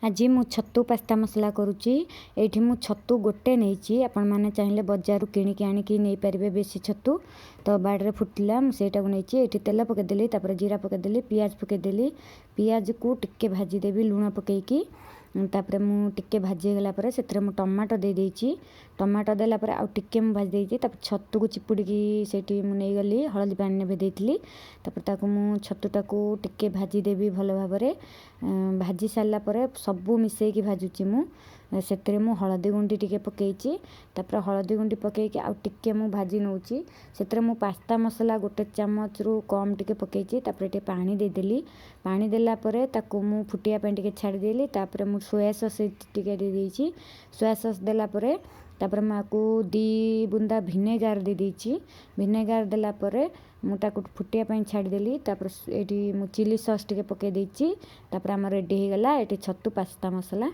ଆଜି ମୁଁ ଛତୁ ପାସ୍ତା ମସଲା କରୁଛି। ଏଇଠି ମୁଁ ଛତୁ ଗୋଟେ ନେଇଛି। ଆପଣମାନେ ଚାହିଁଲେ ବଜାରରୁ କିଣିକି ଆଣିକି ନେଇପାରିବେ ବେଶୀ ଛତୁ। ତ ବାଡ଼ିରେ ଫୁଟିଲା, ମୁଁ ସେଇଟାକୁ ନେଇଛି। ଏଇଠି ତେଲ ପକାଇଦେଲି, ତାପରେ ଜିରା ପକାଇଦେଲି, ପିଆଜ ପକାଇଦେଲି। ପିଆଜକୁ ଟିକେ ଭାଜିଦେବି ଲୁଣ ପକାଇକି। ତାପରେ ମୁଁ ଟିକେ ଭାଜି ହେଇଗଲା ପରେ ସେଥିରେ ମୁଁ ଟମାଟୋ ଦେଇଦେଇଛି। ଟମାଟୋ ଦେଲା ପରେ ଆଉ ଟିକେ ମୁଁ ଭାଜି ଦେଇଛି। ତାପରେ ଛତୁକୁ ଚିପୁଡ଼ିକି ସେଇଠି ମୁଁ ନେଇଗଲି, ହଳଦୀ ପାଣିରେ ଭେଦେଇଥିଲି। ତାପରେ ତାକୁ ମୁଁ ଛତୁଟାକୁ ଟିକେ ଭାଜିଦେବି ଭଲ ଭାବରେ। ଭାଜି ସାରିଲା ପରେ ସବୁ ମିଶାଇକି ଭାଜୁଛି ମୁଁ। ସେଥିରେ ମୁଁ ହଳଦୀ ଗୁଣ୍ଡି ଟିକେ ପକାଇଛି। ତାପରେ ହଳଦୀ ଗୁଣ୍ଡି ପକାଇକି ଆଉ ଟିକେ ମୁଁ ଭାଜି ନେଉଛି। ସେଥିରେ ମୁଁ ପାସ୍ତା ମସଲା ଗୋଟେ ଚାମଚରୁ କମ୍ ଟିକେ ପକାଇଛି। ତାପରେ ଟିକେ ପାଣି ଦେଇଦେଲି। ପାଣି ଦେଲା ପରେ ତାକୁ ମୁଁ ଫୁଟିବା ପାଇଁ ଟିକେ ଛାଡ଼ିଦେଲି। ତାପରେ ମୁଁ ସୋୟା ସସ୍ ଟିକେ ଦେଇଦେଇଛି। ସୋୟା ସସ୍ ଦେଲା ପରେ ତାପରେ ମୁଁ ଆକୁ 2 ବୁନ୍ଦା ଭିନେଗାର ଦେଇଦେଇଛି। ଭିନେଗାର ଦେଲା ପରେ ମୁଁ ତାକୁ ଫୁଟିବା ପାଇଁ ଛାଡ଼ିଦେଲି। ତାପରେ ଏଇଠି ମୁଁ ଚିଲି ସସ୍ ଟିକେ ପକାଇ ଦେଇଛି। ତାପରେ ଆମର ରେଡ଼ି ହେଇଗଲା ଏଠି ଛତୁ ପାସ୍ତା ମସଲା।